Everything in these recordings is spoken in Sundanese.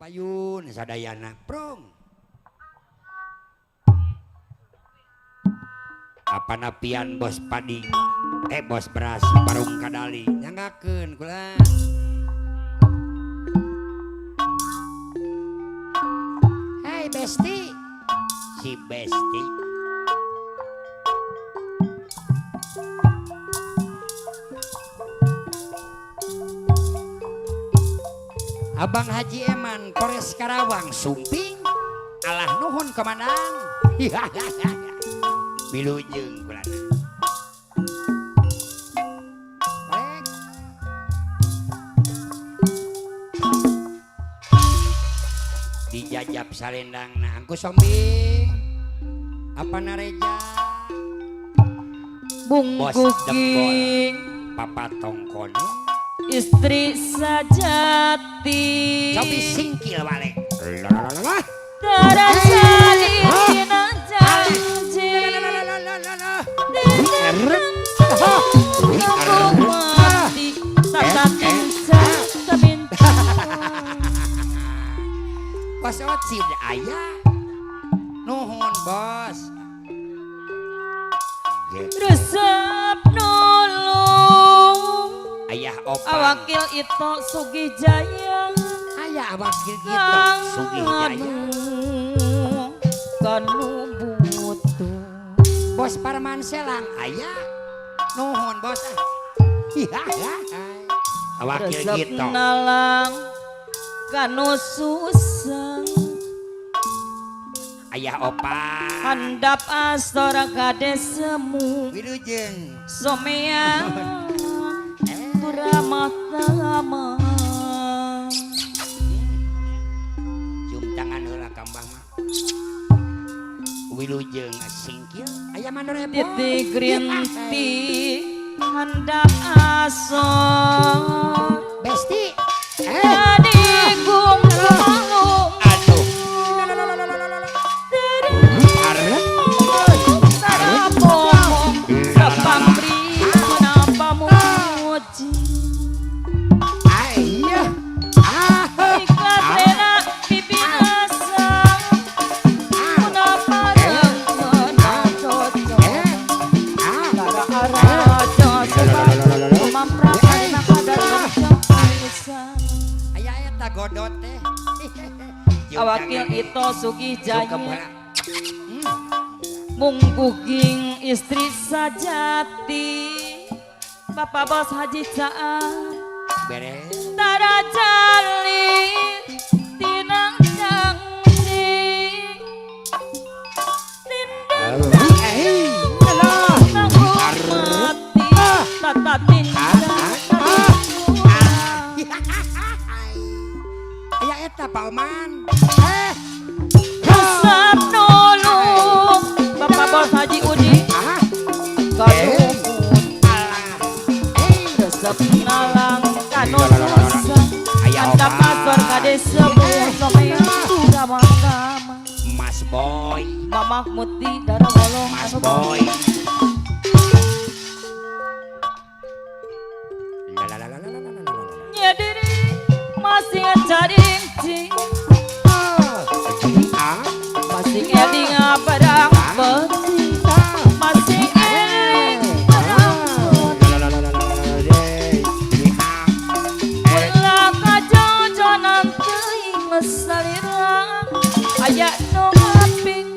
Kapayun sadayana prung. Apa napian bos padi bos beras barung kadali nyanggakeun kula. Hai besti, si besti. Abang Haji Eman Kores Karawang sumping alah nuhun komandan. Wilujeng kulana. Balik. Dijajab salendang na angku sombing. Apa nareja? Bos dembol. Papa tongkone. Istri sajati. Cobi singkil balik. Lalalala. Terasa dina janji. Aku mati tata tinca tabintu. Bos ocid aya. Nuhun bos. Resep nulung. Ayah opang. Awakil itu Sugih Jaya. Ayah awakil gitu Sugih Jaya. Kanu butuh. Bos Parman Selang ayah. Nuhun bos. Awakil resep gitu. Nalang kanu susah. Ayah opang. Handap astora kadesemu. Wilujeng. Somea. Ramah tamah. Cium tangan heula ka Mbah mah. Wilujeng singkil aya mandor heboh. Titik rinti handap asor. Besti. Tadi gumulung. Aduh. Awakil itu Sugih Jaya. Mungguging istri sajati. Bapak bos Haji Caang. Tara jali tinang janji. Tindang mati tata tinjang. Aya eta Pak Oman. Resep nulung Bapak bos Haji Udi. Resep nalang kanu susah. Anda pasar kadesa somea ramah-ramah. Mas Boy. Mamah Muti darah wolong. Mas Boy. Nya diri masih ngacaring masih eling barang peti masih eling barang ulah kajojonan teuing salira aya nu ngaping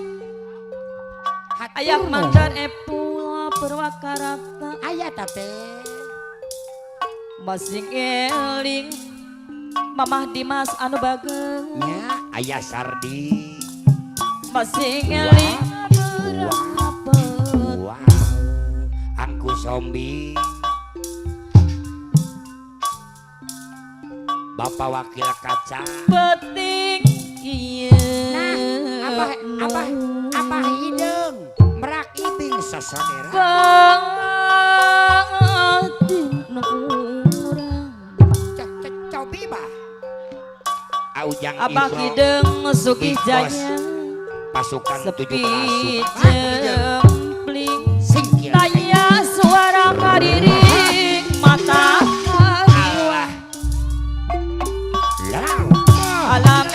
aya mandar epula Purwakarta aya tate masih eling Mamah Dimas anu bageng nya aya Sardi masih eling berapet. Wow angku zombie Bapak wakil kaca peting iya. Nah apa hidung merak ibing sasodera batin urang cobi bah Aujang Abah hidung Sugih Jaya pasukan sepi 17 jempling taya suara kariring mata Allah alam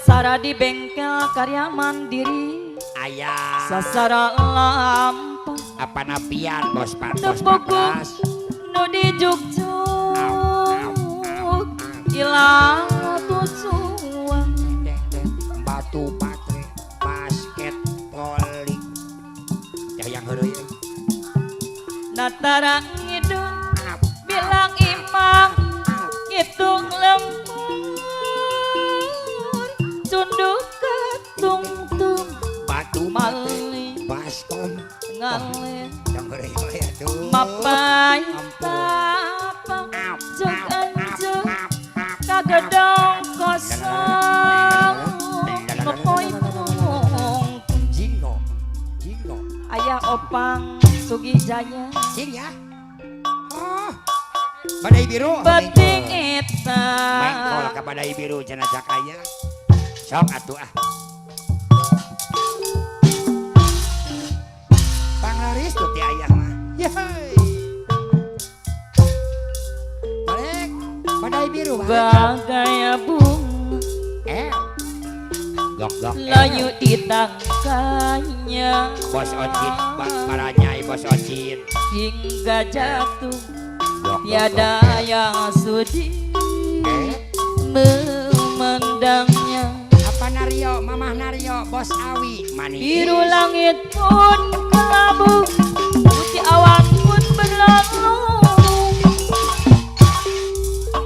Sara di bengkel karya mandiri. Ayah Sasara lampa apa napian bos pak nu bos pak buku beras. Nu dijukjuk ilang tujuan. Deh, deh, batu patre basket volley ya yang heureuy euy. Natara ngidung Ap, bilang imang ap. Ngitung lembur cunduk ketungtung Batu patre maling baskom ngalih yang heureuy we atuh. Mapai Ampun. tapak Ap, jog ap, anjuk ap, ap, kagedong kosong mepoy pung. Jinggo jinggo. Ayah Opang Sugi Jaya. Cing ya. Oh, badai biru. Beting eta. Mengkol ka badai biru cenah cak aya. Sok atuh ah. Panglaris tuh ti ayah mah. Yeay. Balik badai biru balik. Bagai bunga Eh. Gok gok. Eh. layu di tangkainya. Bos Ocin, bak baranyai bos Ocin. Hingga jatuh Gok, gok, tiada gok. Yang sudi Eh. memandangnya. Apa Nario, Mamah Nario, Bos Awi, manis. Biru langit pun kelabu, putih awan pun berlalu.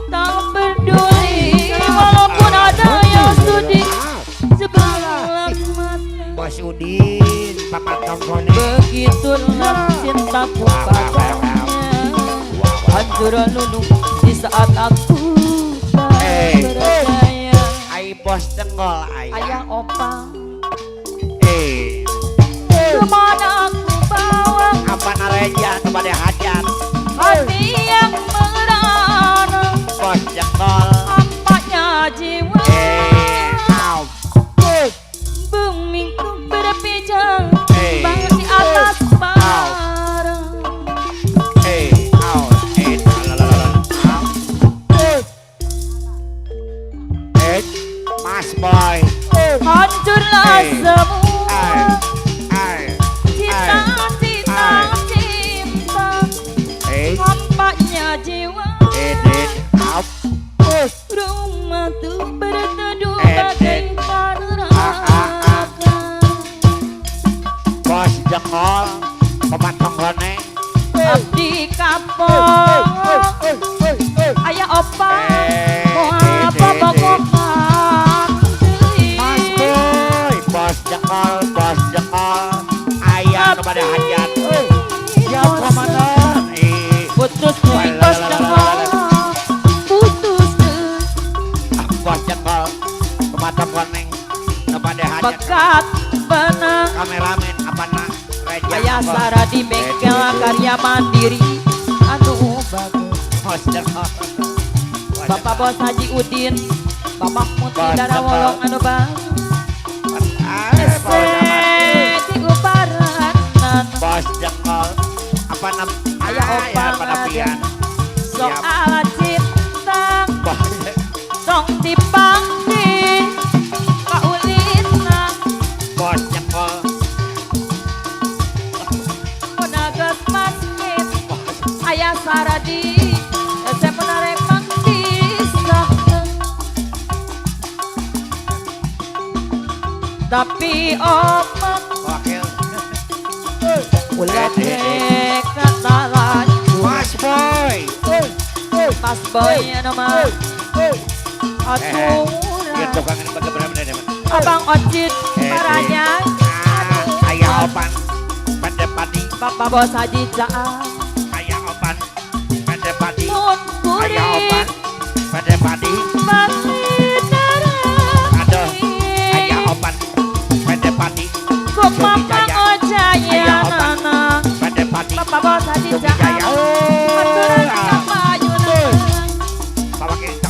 Tak peduli walaupun ada yang sudi sebelah mata. Bos Udin, Papa Tongkone. Begitulah cintaku padanya. Hancur luluh di saat aku tak Eh. berdaya. Ai bos jengkol ayah. Ayah opang, Eh, kemana aku bawa apa nareja kepada hajat hati yang merana? Bos jengkol. Hampanya jiwa. Eh, au. Bumi ku berpijak Eh. bang di atas bara. Eh, au. Eh, lalalala. Au. Eh, Mas Boy. Hancurlah Eh. semua Ai. Ai. cita-cita cinta. Eh, Hampanya jiwa. eh, eh, au. Rumah tuh berteduh Eh, bagai eh. Ah, ah, ah. neraka. Bos jengkol. Papa Tonggone. Abdi kapok ayah opa Eh, mau eh, apa eh, eh. bogokan Mas Boy, bos jengkol, bos jengkol. Ayah kepada hajat. Siap komandan. Eh, Putus deui bos jengkol, putus deui. Bos jengkol. Papa Tonggone kepada hajat. Pekat benang. Kameramen apa nak? Reja. Ayah Sara di bengkel karya mandiri anu bagus. Bos jengkol. Bos Bapak Bos Haji Udin, Bapak Muti Bos Dara jengkol. Wolong anu bagus. Ah, bos amat. Ese tiuparanan. Bos jengkol. Apa nam? Ayah Ah, opang ya, apa napian? Soal cinta Bos. tong dipanggil kaulina. Bos jengkol. Ponages masjid ayah Saradi saya menarik mangkisah tapi omak Wakil. ulah kata lanjut. Mas Boy. Mas Boy anu mah Iya aturan tukang ini bagaimana bener. Abang Ocit Eh, paranya. Ah, ayah opan pada padi. Bapak Bos Haji Caang. Ayah opan pada padi. Mun Ayah opan kuring pada padi. Aduh, ayah opan pada padi. Kumamang Ojaya Ayah opan. nana. Pada padi. Bapak Bos Haji Sugi Caang Jaya. aturan Ah, kapayunan. Bawa kita.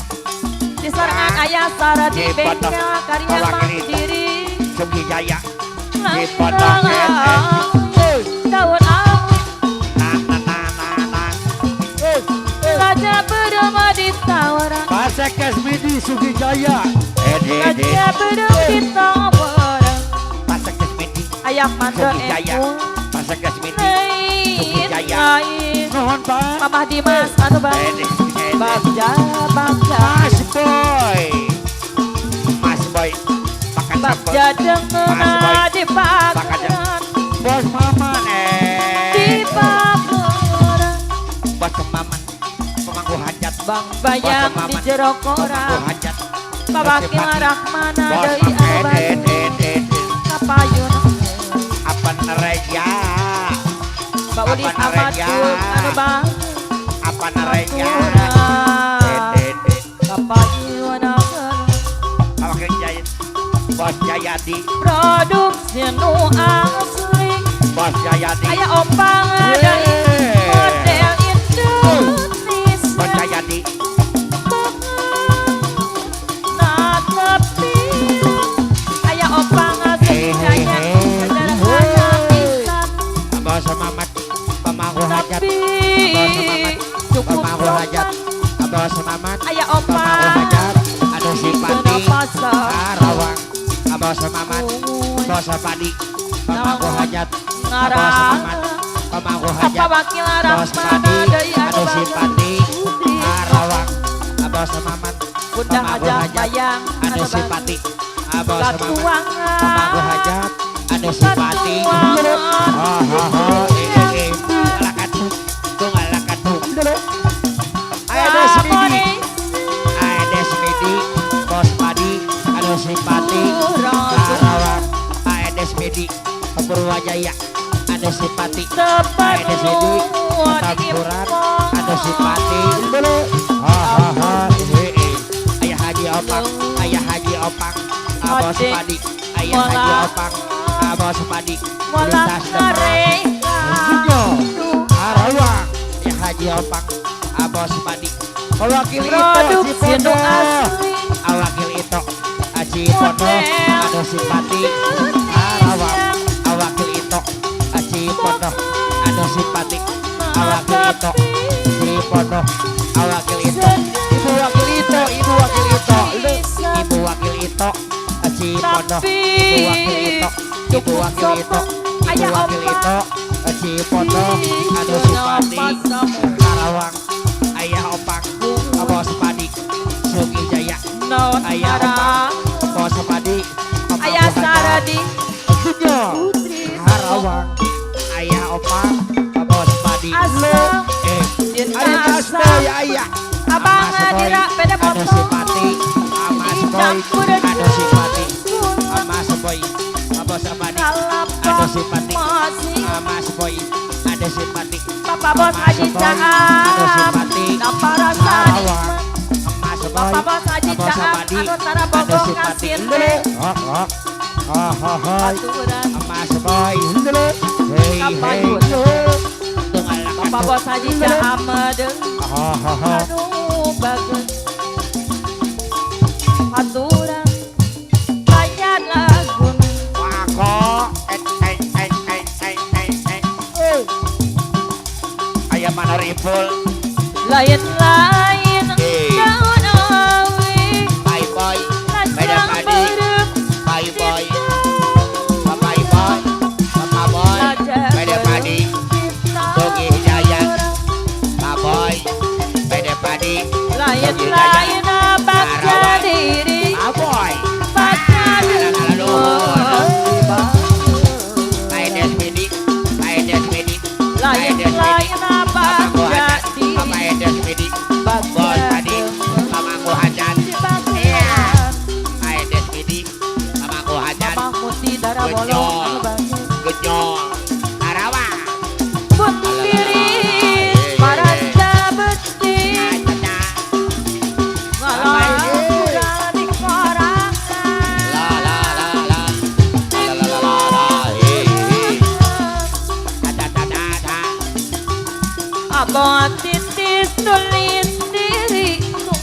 Di sarangan ayah Sara di Di bengkel Padang. karya Bawa kereta. mandiri. Sugi Jaya. Di Padang. Eh, eh. Daun awi Na na na na na. saja berumah di tawaran. Pasek Kasmidi Sugi Jaya. Raja bedung ditawarang Pasek Desmedi Ayah mando Sugi Jaya. emu Pasek Desmedi Lain Jaya. lain Nuhun Pak. Mamah Dimas anu bang Bagja bagja Mas Boy. Mas Boy. Makan Bagja dengena di pageran Bos Maman Di pageran Bos Maman. Pemangku hajat. Bang Bayang di jero Pemangku koran hajat. Babakil Rahmana Bos deui anu Maman. Kapayun Apa nereja? Pak Udis Apa Ahmad nereja? anu bang Apa nereja? Kapayun Wakil Jaya. Bos Jayadi. Produksi nu asli Bos Jayadi. Aya opang deui model Indonesia Bos Jayadi. Nah tepi Aya opang sejaya sederhana pisan Bos Mamat. Pemangku hajat. Tapi cukup Pemangku hajat. sopan Bos Mamat. Aya Pemangku opang hajat. Aduh simpati. pasar Karawang. Bos Mamat. Bos Padi. Pemangku hajat. Bos Mamat. Pemangku Apa hajat. wakil Bos Rahmana Padi. deui anu Aduh simpati. Karawang. Bos Mamat. Bunda Pemangku Hajah hajat. Bayang Aduh anu simpati. Bos Mamat. Katuangan Pemangku hajat. Aduh simpati. Katuangan Ha ha ha. Eh eh. Alakatu. Tung alakatu. Ayo Desmidi. Ayo Desmidi. Bos Padi. Aduh simpati. Karawang. Ayo Desmidi. Purwajaya. Aduh simpati. Ayo Desmidi. Petamburan. Aduh simpati. Ha ha ha. Eh eh. Ayah Haji Opang. Ayah Haji Opang. Bos Padi. Ayah Haji Opang. Bos Padi. Walang Lintas Demak. mereka Karawang. Ayah Haji Opang. Bos Padi. Wakil itu Produksi nu Cipondo. asli Awakil itu Aji Pondo. Aduh simpati. Karawang. Awakil itu Aji Pondo. Aduh simpati. Awakil itu Cipondo. Awakil itu Ibu wakil itu, ibu wakil itu, ibu wakil itu, Aji Pondo. Ibu wakil itu, ibu wakil itu, ibu wakil itu, Aji Pondo. Aduh simpati. Karawang. Ayah Opang, Bos Padi, Sugi Jaya, Ayah Opang, Bos Padi, Ayah Saradi Kunyo, Karawang, Ayah Opang, Bos Padi, Asa Ayah Mas Boy, ayah, Abang Mas Boy, Adira beda Aduh motor simpati, Mas Boy, aduh simpati, Mas Boy, Bos Padi, aduh simpati, Mas Boy, aduh simpati, Papa Bos Haji Mas Boy, aduh Caam simpati, Napa rasa Karawang, Mas Boy, Papa Bos Haji Bos Caam Padi, anu tara aduh bogo simpati, kasin ha ha ha ha ha. Aturan Mas Boy, hey hey, Papa Bos Haji Caam deui ha ha ha. anu bagus Aturan banyak lagu Wako, et et et et et et et. Ayah mana ripul? Lain-lain Eh. daun awi Bye boy, Beda lajang padi. berem bye boy, bye boy, papa boy, beda padi, Sugi Jaya, papa boy, beda padi, Lain-lain bagja diri papa boy. bagja Bye Desmidi, bye Desmidi, Lain-lain Pamangku bagja hajat, diri Papa Desmidi, Bos Padi, Pamangku hajat, Bye Desmidi, Pamangku hajat, Mamah Muti Dara Bolong Genyol, Karawang. Bundiri Paraja Besti Ngalangura di korangan La la la la la la la la la hey hey da da da da. Abang titis tulis diri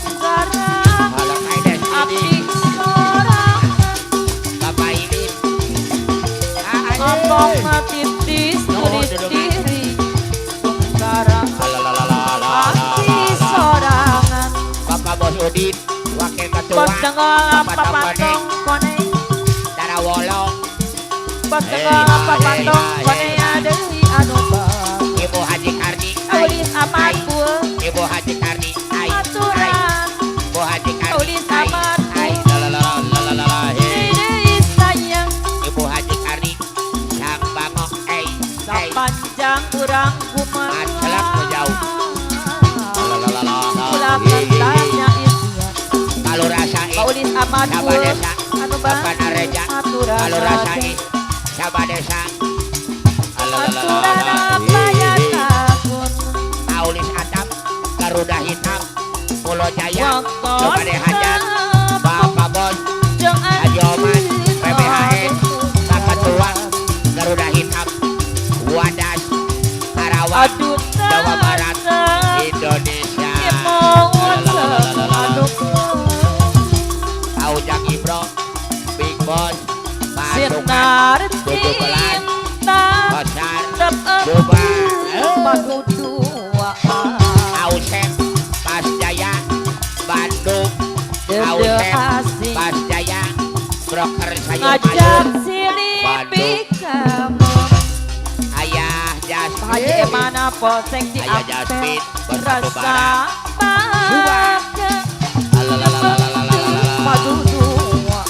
tunggara Kalau kayak Abdi Desmidi, sorangan Bapak ini. Abang titis tulis diri tunggara La la la la la la Abdi la. sorangan Bapak Bos Udin, Wakil Ketua Bos Tenggol Papatong Papatong Kone Darawolo. Bos Tenggol Papatong Kone deui anu bang. Ibu Haji Karni. Kaulis Ahmad bueuh. Ibu Haji Karni. Ai. Aturan. Ibu Haji Karni. Kaulis Ahmad Ai. bueuh. La la la la la la la. Deui sayang. Ibu Haji Karni. Sang Bangok. Ei. Ei. Sapanjang urang kumaha. Macelak nu jauh. La la la la la. Ulah tanya isian. Kalau rasai. Kaulis Ahmad Sabah bueuh. desa. Anu bang. Bapak Nareja. Aturan. Kalau rasai. Sabah desa. Aturan apa ya takut. Aulis Adam, Garuda Hitam, Pulau Jaya, Waktu Lubade Hajat, Bapak Bos, Haji Oman, PBHN, Pak Ketua, Garuda Hitam, Wadas, Karawang, Aduh Jawa Barat, Indonesia. Ujang Ibro, Big Boss, Pasukan, Sinar 17, cinta Besar, Bubar, Padu dua Ausep, Pas Jaya, Bandung, Dede Ausep, asing Pas Jaya, Broker Sayur Ngajak Mayur, silipi kamu Ayah Jasmine, Haji mana posek di Ayah apel Jasmine, Bersatu Rasa Barat. bangga Alalalalalalalala. Padu dua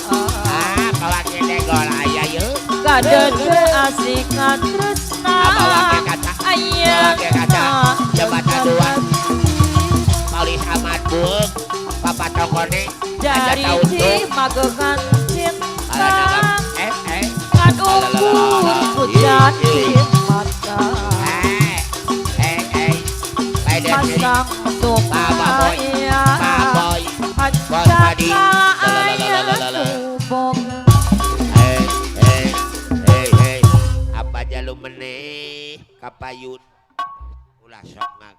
Ah, pawake degol ayah yeuh. Kadede asik ngatresna Apa wakil kata? Ayah Wakil kata, jembatan dua. Paulis Ahmad Buek, Papa Tokone, Aja Dari Tauntung, magegan cinta Alanagam, eh eh Kan ukur hujan di mata eh eh eh Pak Desi, Pasang Papa Boy, supaya Pak Boy, Bos Padi, Hancaka ayah Lalalalalalala. boga Eh eh eh eh, apa jalu meneh kapayun ulah sok ngag